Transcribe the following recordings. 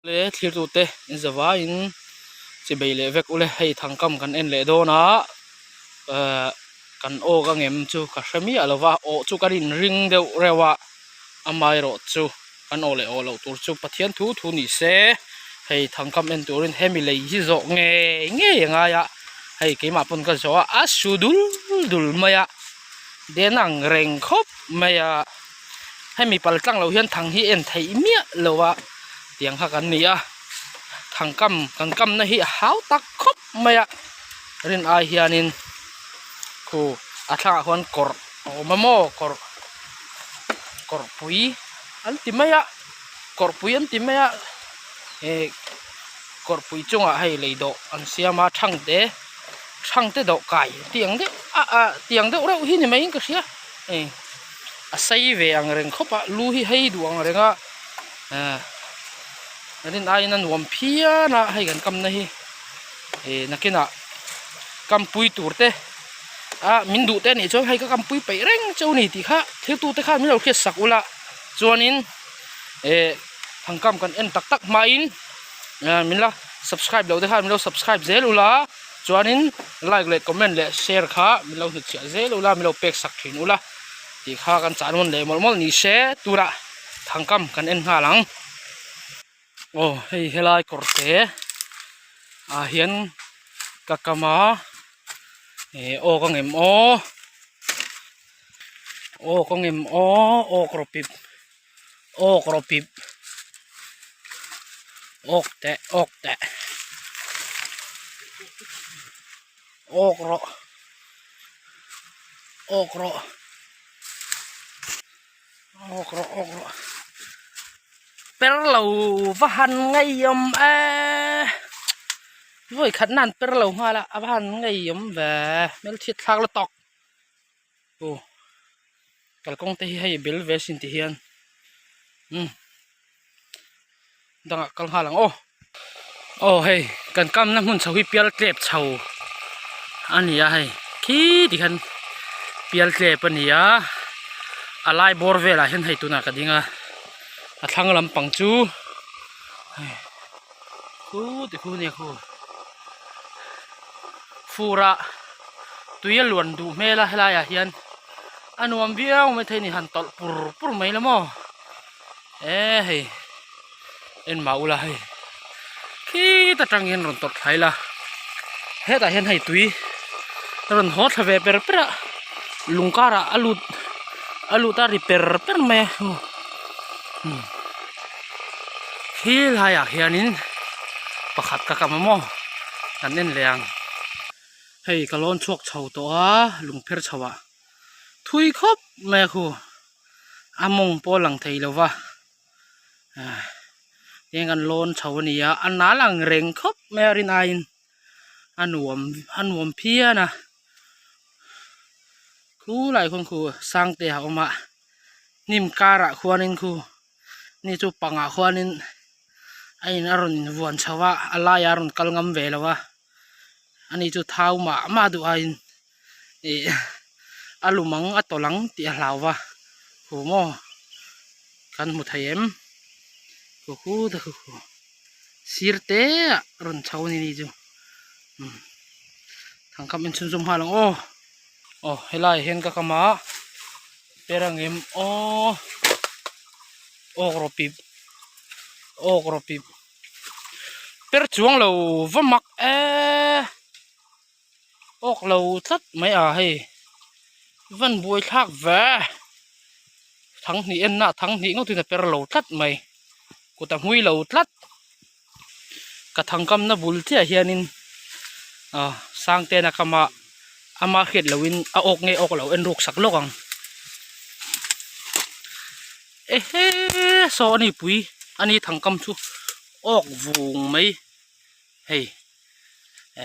Le thlirtute in zavaiin chi bei leh vek ule hei thangkam kan en leh dawn a ehh kan awk a ngem chu ka hre miah lo va awh chu kan inring deuh reuh a amaherawh chu kan awh leh awh loh tur chu Pathian thu thu ni se hei thangkam en turin hemi lei hi zawh ngei ngei a ngai a hei keimah pawn ka zawh a a su dul dul mai a den ang reng khawp mai a. Hemi pal tlang loh hian thang hi en theih miah lo a tiang kha kan ni a thang kam kan kamna hi a hau tak khawp mai a rin ai hianin khu a thlangah khuan kawr a awm a maw kawr kawr pui an ti mai a kawr pui an ti mai a eh kawr pui chungah hei lei dawh an siam a thang te thang te dawh kai tiang deuh ah ah tiang deuh reuh hi ni maiin ka hria. Hei a sei ve ang reng khawp a lu hi hei duh ang reng a ah rin aiin a nuam phian a hei kan kamna hi ih nakinah kampui tur te ah min duh te anih chuan hei ka kampui peih reng cheu a ni tih kha thil tu te khan min lo hriat sak ula chuanin eh thangkam kan en tak tak hmain ah min la subscribe loh te khan min lo subscribe zel ula. Chuanin like leh comment leh share kha min lo hnutchhiah zel ula min lo pek sak thin ula tih kha kan chah nawn leh mawlh mawlh ni se turah thangkam kan en nghal ang. Aw hei helai kawr te ah hian ka kam a eh aw ka ngem aw aw ka ngem aw aw ka rawh pip aw ka rawh pip awk teh awk teh awk rawh awk rawh awk rawh awk rawh per lo va han ngeiawm e vawi khat nan per lo nghal a a va han ngeiawm ve hmelchhiat thlak la tawk. Aw kalkawng te hi hei bel ve sin ti hian umm dangah kal nghal ang aw aw hei kan kamna hmun chho hi pial tlep chho a ni a hei khi ti khan pial tlep a ni a a lai bawr velah hian hei tunah ka ding a a thlang lampang chu hei khu ti khu nia khu furah tui a luan duh hmel a helai ah hian a nuam viau maithei a ni han tawlh pur pur mai la maw e hei en mah ula hei khit atang hian rawn tawlh thlai la hetah hian hei tui a rawn haw thla ve per per a lung karah a lut a lut a ri per per mai a khi laiah hianin pakhat ka kam a maw kan en leh ang. Hei ka lawn chhuak chho tawh a lungpher chho ah thui khawp mai a khu a mawng pawh a lang thei lo va ah eng an lawn chho a ni a a nal ang reng khawp mai a rin aiin a nuam a nuam phian a khu lai khawn khu sang te a awm a hnim karah khuanin khu ni chu pangah khuanin a in a rawn invuan chho a a laiah a rawn kal ngam ve lo a. Ani chu thau mah mah duh aiin ih a lum ang a tawlh ang tih a hlau va khu maw kan hmu thei em khu khu te khu khu sir te ah rawn chho a ni ni chu umm thangkam en chhunzawm nghal ang aw aw helai ah hian ka kam a per ang em aw awk rawh pip awk rawh pip. Per chuang lo va mak e awk lo tlat mai a hei van buai thlak ve thang hnih en na thang hnih ngawt in a per lo tlat mai kut a hmui lo tlat ka thang kam na bul chiah hianin ah sang ten a kam a ama hriat loh in a awk nge awk lo en ruk sak lawk ang ehe saw a ni pui a ni thangkam chu awk vung mai hei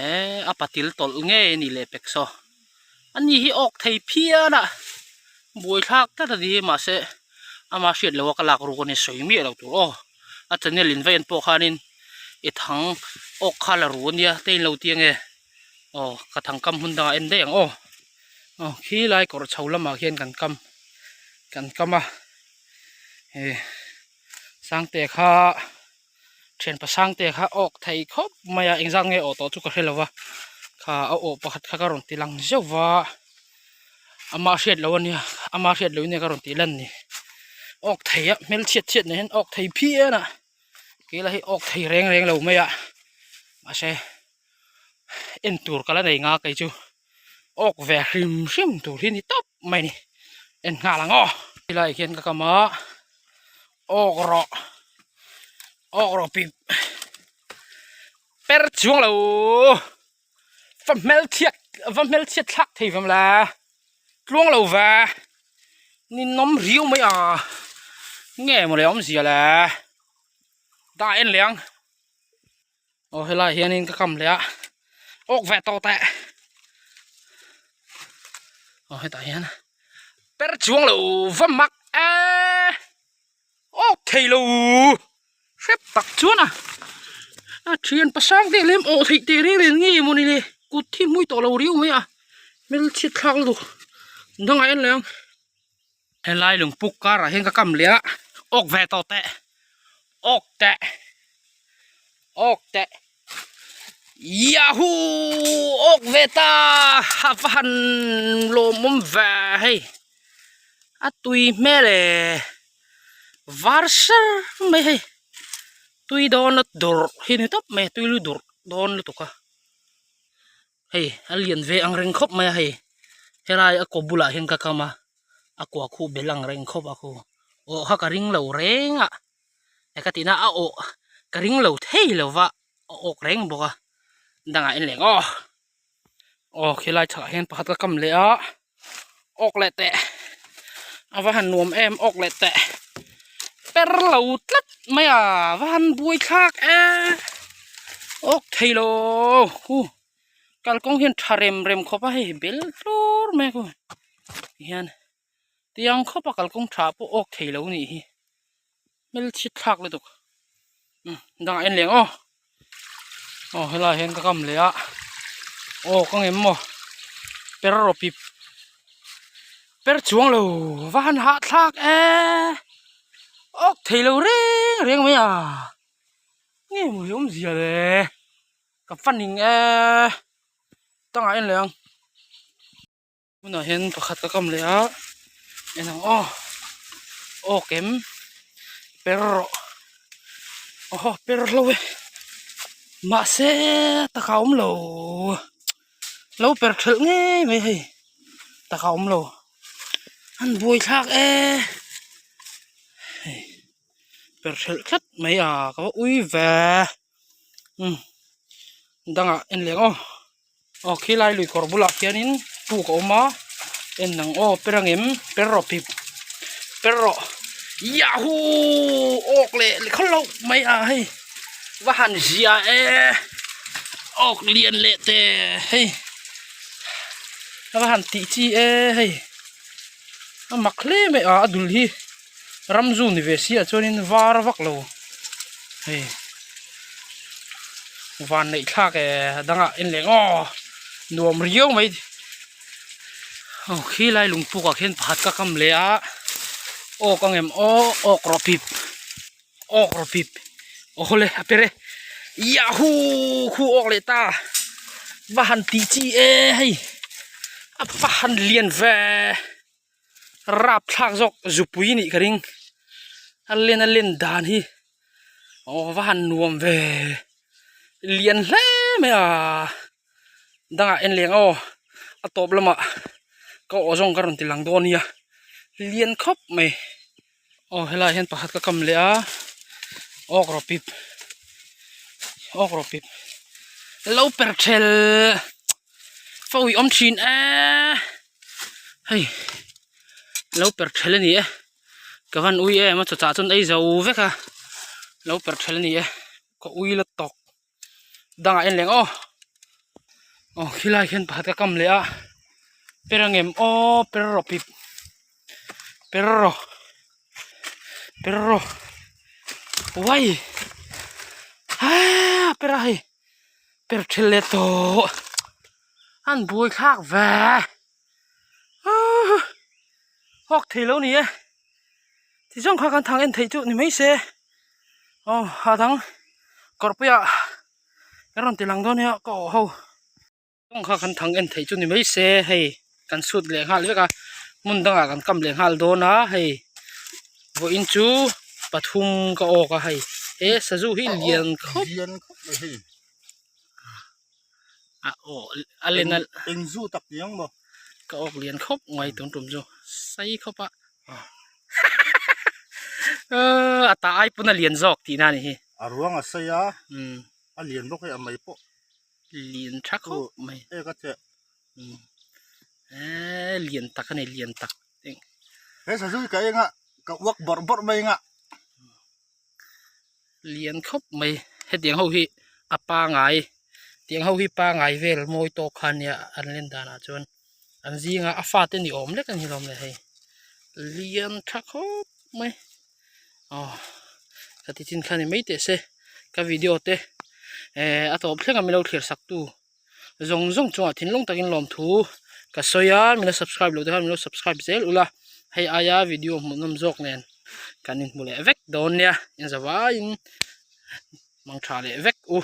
eh a patil tawlh ngei a ni leh pek saw a ni hi awk thei phian a buaithlak tlat a ni hi mahse ama hriat loh a ka lak ruk a ni sawi miah lo tur aw a channel in va en pawh khanin i thang awk kha la ru a nia te in lo ti ange aw ka thangkam hun dangah en daih ang aw aw khilai kawr chho lamah khian kan kam kan kam a eh sangte kha. Thian pasangte kha awk thei khawp mai a engzat nge awh tawh chu ka hre lo va kha a awh pakhat kha ka rawn ti lang zeuh va ama hriat loh ania ama hriat loh in ka rawn tih lan ni awk thei a hmel chhiat chhiat nei hian awk thei phian a kei lah hi awk thei reng reng lo mai a mahse en tur ka la nei nga kei chu awk ve hrim hrim tur hi ni tawp mai a ni en nghal ang aw helai hian ka kam a awk rawh awk rawh pip per chuang lo va hmel chhiat va hmel chhiat thlak thei vem la tluang lo ve ninawm riau mai a nge maw le awmzia le dah en leh ang. Aw helai hianin ka kam leh a awk ve tawh teh aw hetah hian per chuang lo va mak e awk thei lo hrep tak chuan a a thian pasang te lem awh theih teh reng reng nge maw ni le kut hi hmui tawh lo riau mai a hmelchhiat thlak lutuk dangah en leh ang. Helai lungpuk karah hian ka kam leh a awk ve tawh teh awk teh awk teh yahoo awk ve ta a va han lawmawm ve hei a tui hmel e var ser mai hei tui dawn a dawrh hi ni tawp mai a tui lu dawrh dawn lutuk a. Hei a lian ve ang reng khawp mai a hei helai a kaw bulah hian ka kam a a kua khuh bel ang reng khawp a khu awh kha ka ring lo reng a he ka tihna a awh ka ring lo thei lo va a awk reng bawk a dangah en leh aw aw khilai chhakah hian pakhat ka kam leh a awk leh teh a va han nuam em awk leh teh per lo tlat mai a va han buai thlak e awk thei lo hu kalkawng hian tha rem rem khawp a hei bel tlur mai a khu hian tiang khawp a kalkawng tha pawh awk thei lo nih hi hmelchhit thlak lutuk umm dangah en leh ang aw aw helai hian ka kam leh a aw ka ngem maw per rawh pip per chuang lo va han hah thlak e awk thei lo reng reng mai a nge maw hi awmzia le ka va ning e tangah en leh ang. Hmunah hian pakhat ka kam leh a en ang aw aw kem per rawh aw per hlo e mahse taka awm lo lo per thelh ngei mai hei taka awm lo an buai thlak e hei per thelh tlat mai a ka va ui ve umm dangah en leh ang aw. Aw khilai lui kawr bulah khianin puk a awm a en ang aw per angem per rawh pip per rawh yahoo awk leh khaw loh mai a hei va han zia e awk lian leh te hei a va han tih chi e hei a mak hle mai a a dul hi ramzu ni ve si ah chuanin var vak lo hei. Van neih thlak e dangah en leh aw nuam riau mai aw khilai lungpuk ah khian pakhat ka kam leh a awk ang em aw awk rawh pip awk rawh pip aw le a per e yahoo khu awk leh ta va han tih chi e hei a va han lian ve. Rap thlak zawk zupui nih ka ring a len a len dan hi aw va han nuam ve lian hle mai a dangah en leng aw a tawp lamah ka awh zawng ka rawn ti lang dawn nia lian khawp mai aw helaiah hian pakhat ka kam leh a awk rawh pip awk rawh pip lo per thel fa ui awm thin e hei lo per thel a ni e ka van ui em a chawchah chuan ei zo vek a lo per thel a ni e ka ui la tawk dangah en leh ang aw aw khilai khian pakhat ka kam leh a per ang em aw per rawh pip per rawh per rawh uai aa per a hei per thel leh tawh an buai thlak ve aa hawk thei lo ni e ti zawng kha kan thang en theih chu ni mai se aw a dang. Kawrpuiah kan rawn ti lang dawn nia ka awh ho. Kawng kha kan thang en theih chu ni mai se hei kan sut leh nghal vek a hmun dangah kan kam leh nghal dawn a hei vawiin chu pathum ka awk a hei he sazu hi lian khawp lian khawp mai hei a aw a len a eng zu tak ni ang maw ka awk lian khawp mai tun tum chu sei khawp a a ta ai pawn a lian zawk tihna a ni hi a ruang a sei a a lian bawk hei a mai pawh. Lian tha khawp mai. E ka che. E lian tak ani lian tak. He sazu ka enga ka uak bawrh bawrh mai anga. Lian khawp mai. Hetiang ho hi a pangai. Tiang ho hi pangai vel mawi tawk kha ania an len danah chuan an zinga a fate ni awm lek a ni hlawm le hei. Lian tha khawp mai. Aw ka ti chin kha ni mai teh se ka video te eh a tawp thleng a milo thlir sak tu zawng zawng chungah thinlung takin lawmthu ka sawi a milo subscribe loh te khan milo subscribe zel ula hei aia video hmuhnawm zawk nen kan inhmu leh vek dawn nia in zavaiin mangtha leh vek u.